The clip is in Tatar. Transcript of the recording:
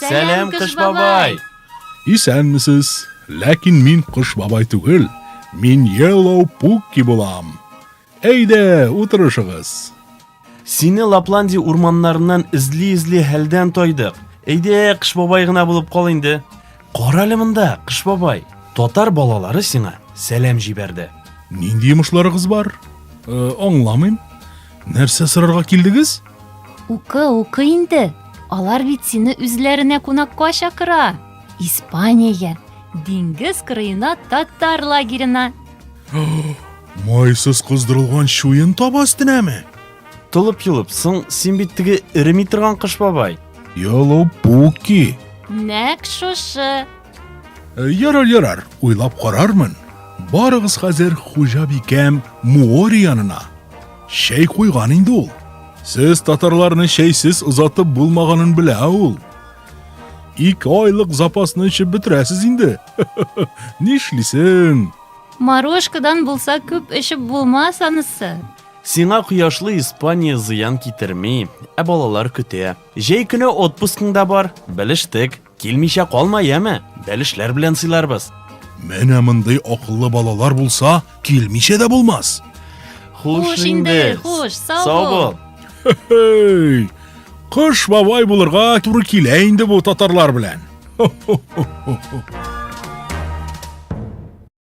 Сәлам, Кыш бабай! Исәнмесез! Ләкин мин Кыш бабай түгел, мин Yellow Пукки булам. Әйдә, утырышыгыз. Сине Лапландия урманнарыннан эзли-эзли хәлдән тайдык. Әйдә, Кыш бабай гына булып кал инде. Кара әле монда, Кыш бабай. Татар балалары сиңа сәлам җибәрде. Нинди йомышларыгыз бар? Э, аңламыйм. Нәрсә сорарга килдегез? Укы, укы инде. Алар бит сине үзләренә кунакка чакыра. Испаниягә, диңгез кырыена татар лагерена. Майсыз кыздырылган чуен таба өстенәме? Толып юлып, соң син бит теге эреми торган кыш бабай. Ялопуки. Нәкъ шушы. Э, ярар, ярар, уйлап карармын. Барыгыз хәзер хуҗабикәм Муори янына. Чәй куйган инде ул. Сез татарларны чәйсез озатып булмаганын белә ул. Ике айлык запасны эчеп бетерәсез инде. Нишлисең? Морошкадан булса күп эчеп булмас анысы. Сиңа кояшлы Испания зыян китерми, ә балалар көтә. Җәй көне отпускың да бар, белештек. Килмичә калма, яме? Бәлешләр белән сыйларбыз. Менә мондый акыллы балалар булса, килмичә дә булмас. Хуш инде, хуш, сау бул. Хе-хей! Кыш бабай булырга туры килә инде бу татарлар белән. Хо-хо-хо-хо.